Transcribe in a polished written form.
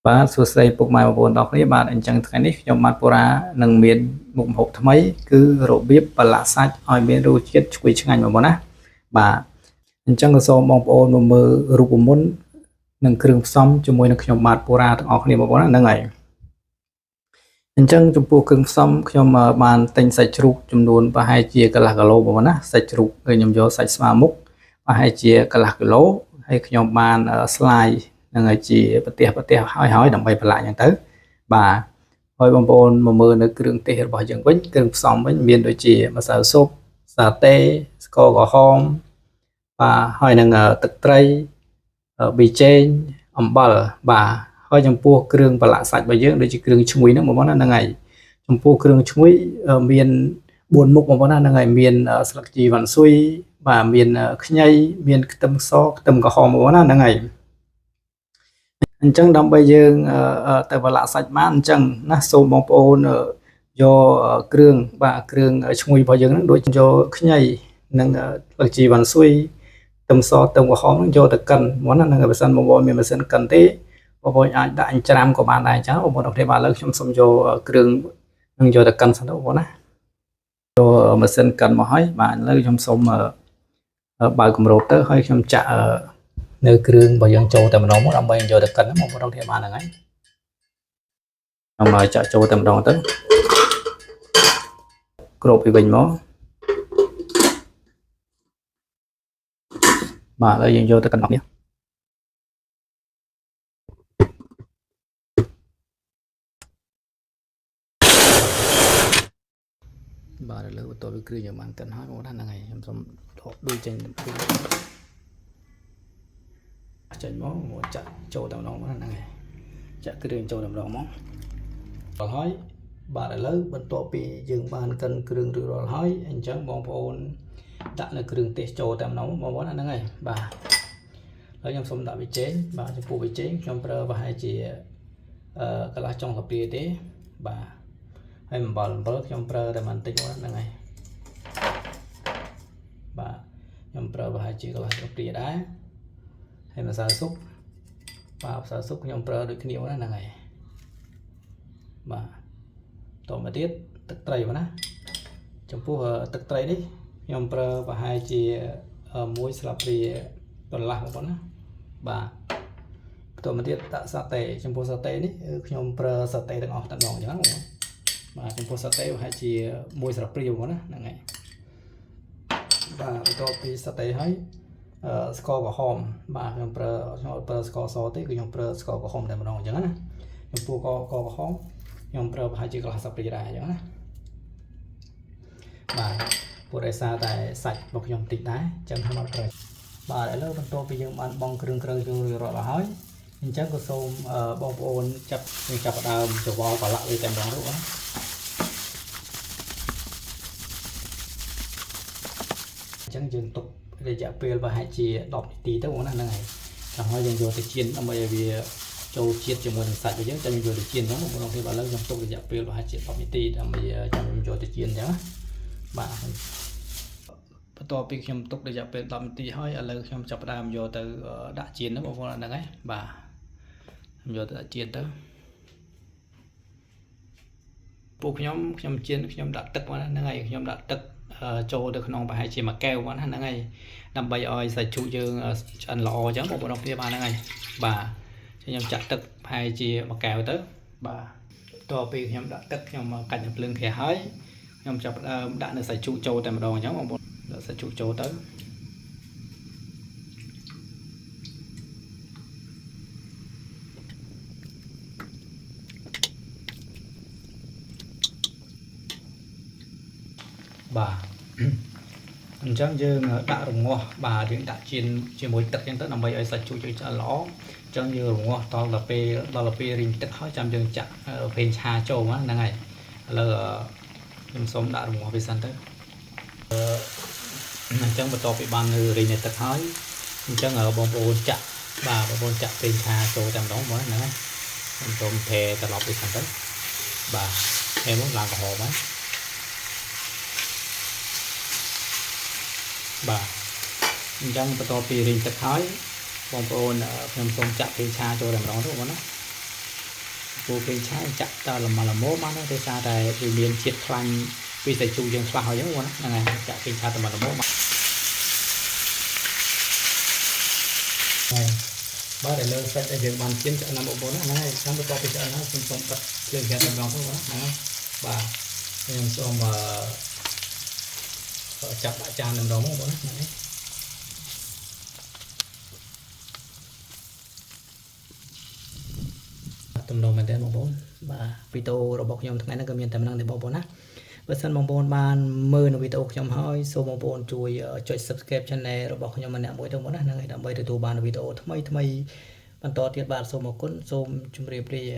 បាទសួស្តីពុកម៉ែបងប្អូនទាំងអស់គ្នាបាទអញ្ចឹងថ្ងៃនេះខ្ញុំបាទពូរ៉ានឹងមានមុខម្ហូបថ្មីគឺរបៀបប្រឡាក់សាច់ឲ្យមានរសជាតិឈ្ងុយឆ្ងាញ់បងប្អូនណាបាទអញ្ចឹងក៏សូមបងប្អូនមកមើលរូបមន្តនិងគ្រឿងផ្សំជាមួយនឹងខ្ញុំបាទពូរ៉ាទាំងអស់គ្នាបងប្អូនណាហ្នឹងហើយអញ្ចឹងចំពោះគ្រឿងផ្សំខ្ញុំបានទិញសាច់ជ្រូកចំនួនប្រហែលជាកន្លះគីឡូបងប្អូនណាសាច់ជ្រូកគឺខ្ញុំយកសាច់ស្មាមុខប្រហែលជាកន្លះគីឡូហើយខ្ញុំបានស្លាយ ហ្នឹងហើយជាប្រទេសប្រទេសហើយហើយដើម្បីប្រឡាក់អញ្ចឹងទៅបាទហើយបងប្អូនមកមើលនៅគ្រឿងទេសរបស់យើងវិញគ្រឿងផ្សំវិញមានដូចជាម្សៅស៊ុបសាតេស្ករក្រហមបាទហើយនឹងទឹកត្រីប៊ីចេងអំបិលបាទហើយចំពោះគ្រឿងប្រឡាក់សាច់របស់យើងដូចជាគ្រឿងឈ្ងុយហ្នឹងបងប្អូនណាហ្នឹងហើយចំពោះគ្រឿងឈ្ងុយមាន4មុខបងប្អូនណាហ្នឹងហើយមានស្លឹកជីវ៉ាន់ស៊ុយបាទមានខ្ញីមានខ្ទឹមសខ្ទឹមក្រហមបងប្អូនណាហ្នឹងហើយ អញ្ចឹងដើម្បីយើងទៅប្រឡាក់សាច់បានអញ្ចឹងណាសូមបងប្អូនយកគ្រឿងបាទគ្រឿងឈ្ងុយរបស់យើងហ្នឹងដូចយកខ្ញីនិងស្លឹកជីវ៉ាន់ស៊ុយខ្ទឹមសខ្ទឹមក្រហមហ្នឹងយកទៅកិនមុនណាហ្នឹងបើសិនបងប្អូនមានម៉ាស៊ីនកិនទេបងប្អូនអាចដាក់អញ្ច្រាំក៏បានដែរអញ្ចឹងបងប្អូនអូខេបាទឥឡូវខ្ញុំសូមយកគ្រឿងនឹងយកទៅកិនសិនទៅបងប្អូនណាយកម៉ាស៊ីនកិនមកហើយបាទឥឡូវខ្ញុំសូមបើកគម្របទៅហើយខ្ញុំចាក់នៅគ្រឿងរបស់យើងចូលតែម្ដងមកដើម្បីយកទៅកិនបងប្អូនគ្នាបានហ្នឹងហើយខ្ញុំមកចាក់ចូលតែម្ដងទៅគ្របពីវិញមកបាទឥឡូវយើងយកទៅកិនអស់នេះបាទឥឡូវបន្ទាប់ពីគ្រឿងយើងបានកិនហើយបងប្អូនហ្នឹងហើយខ្ញុំសូមដកដួយចេញចេញមកមកចាក់ចូលតែម្ដងហ្នឹងហើយចាក់គ្រឿងចូលតែម្ដងមកដល់ហើយបាទឥឡូវបន្ទាប់ពីយើងបានកិនគ្រឿងរួចរាល់ហើយអញ្ចឹងបងប្អូនដាក់នៅគ្រឿងទេសចូលតែម្ដងបងប្អូនហ្នឹងហើយបាទហើយខ្ញុំសូមដាក់ប៊ីចេងបាទចំពោះប៊ីចេងខ្ញុំប្រើប្រហែលជាអឺកន្លះចុងកាព្រាទេបាទហើយអំបិលអំបិលខ្ញុំប្រើតែបន្តិចហ្នឹងហើយបាទខ្ញុំប្រើប្រហែលជាកន្លះកាព្រាដែរហើយម្សៅស៊ុបបាទម្សៅស៊ុបខ្ញុំប្រើដូចគ្នាហ្នឹងហើយបាទតមកទៀតទឹកត្រីបងណាចំពោះទឹកត្រីនេះខ្ញុំប្រើប្រហែលជាមួយស្លាបព្រាកន្លះបងប្អូនណាបាទបន្តមកទៀតដាក់សាតេចំពោះសាតេនេះខ្ញុំប្រើសាតេទាំងអស់តែម្ដងអញ្ចឹងបងប្អូនបាទចំពោះសាតេប្រហែលជាមួយស្លាបព្រាបងប្អូនណាហ្នឹងហើយបាទបន្ទាប់ពីសាតេហើយស្ករក្រហមបាទខ្ញុំប្រើខ្ញុំអត់ប្រើស្ករសទេគឺខ្ញុំប្រើស្ករក្រហមតែម្ដងអញ្ចឹងណាចំពោះកក្រហមខ្ញុំប្រើប្រហែលជាកន្លះស្លាបព្រាដែរអញ្ចឹងណាបាទព្រោះដោយសារតែសាច់របស់ខ្ញុំតិចដែរអញ្ចឹងខ្ញុំអត់ប្រើបាទឥឡូវបន្ទាប់ពីយើងបានបង់គ្រឿងក្រៅចូលរួចរាល់ហើយអញ្ចឹងក៏សូមបងប្អូនចាប់យើងចាប់ផ្ដើមច្របល់ប្រឡាក់វាតែម្ដងទៅបងអញ្ចឹងយើងទុករយៈពេលប្រហែលជា10នាទីទៅបងណាហ្នឹងហើយចាំហើយយើងយកទៅចៀនដើម្បីឲ្យវាចូលជាតិជាមួយនឹងសាច់របស់យើងចាំយើងយកទៅចៀនអញ្ចឹងបងប្អូនគ្នាបាទឥឡូវខ្ញុំទុករយៈពេលប្រហែលជា10នាទីដើម្បីចាំខ្ញុំយកទៅចៀនអញ្ចឹងណាបាទបន្ទាប់ពីខ្ញុំទុករយៈពេល10នាទីហើយឥឡូវខ្ញុំចាប់ផ្ដើមយកទៅដាក់ចៀនហ្នឹងបងប្អូនហ្នឹងហើយបាទខ្ញុំយកទៅដាក់ចៀនទៅពួកខ្ញុំខ្ញុំចៀនខ្ញុំដាក់ទឹកមកហ្នឹងហើយខ្ញុំដាក់ទឹកចូលទៅក្នុងប្រហែលជាមួយកែវហ្នឹងហើយដើម្បីឲ្យសាច់ជ្រូកយើងឆ្អិនល្អអញ្ចឹងបងប្អូនគ្នាបានហ្នឹងហើយបាទខ្ញុំចាក់ទឹកប្រហែលជាមួយកែវទៅបាទតទៅពីខ្ញុំដាក់ទឹកខ្ញុំកាច់នៅភ្លើងក្រាស់ហើយខ្ញុំចាប់ផ្ដើមដាក់នៅសាច់ជ្រូកចូលតែម្ដងអញ្ចឹងបងប្អូនដាក់សាច់ជ្រូកចូលទៅបាទអញ្ចឹងយើងដាក់រងាស់បាទយើងដាក់ចៀនជាមួយទឹកអញ្ចឹងទៅដើម្បីឲ្យសាច់ជ្រូកយើងឆ្អិនល្អអញ្ចឹងយើងរងាស់ដល់ដល់ពេលដល់ពេលរីងទឹកហើយចាំយើងចាក់ប្រេងឆាចូលហ្នឹងហើយឥឡូវខ្ញុំសូមដាក់រងាស់វាសិនទៅអញ្ចឹងបន្ទាប់ពីបានរីងទឹកហើយអញ្ចឹងបងប្អូនចាក់បាទបងប្អូនចាក់ប្រេងឆាចូលតែម្ដងបងហ្នឹងហើយខ្ញុំសូមថេត្រឡប់វាសិនទៅបាទថេមកឡើងក្រហមហើយបាទអញ្ចឹងបន្ទាប់ពីរីងទឹកហើយបងប្អូនខ្ញុំសូមចាក់ប្រេងឆាចូលតែម្ដងទៅបងណា ពូប្រេងឆាចាក់តល្មមល្មមបានទេដោយសារតែវាមានជាតិខ្លាញ់ពីសាច់ជូរយើងខ្លះហើយហ្នឹងបងណាហ្នឹងហើយចាក់ប្រេងឆាតល្មមល្មមហើយបាទឥឡូវសាច់ដែលយើងបានចៀនឆ្អិនណាបងប្អូនណាហ្នឹងហើយចាំបន្ទាប់ពីឆ្អិនហើយខ្ញុំសូមបិទភ្លើងហ្គាសតែម្ដងទៅបងណាហ្នឹងហើយបាទខ្ញុំសូមអឺចាប់ដាក់ចានតែម្ដងបងប្អូនណាហ្នឹងហើយ ទំនងមែនទែនបងប្អូនបាទវីដេអូរបស់ខ្ញុំថ្ងៃនេះក៏មានតែប៉ុណ្្នឹងទេបងប្អូនណាបើសិនបងប្អូនបានមើលនៅវីដេអូខ្ញុំហើយសូមបងប្អូនជួយចុច Subscribe Channel របស់ខ្ញុំម្នាក់មួយទៅបងណាហ្នឹងហើយដើម្បីទទួលបានវីដេអូថ្មីថ្មីបន្តទៀតបាទសូមអរគុណសូមជម្រាបលា។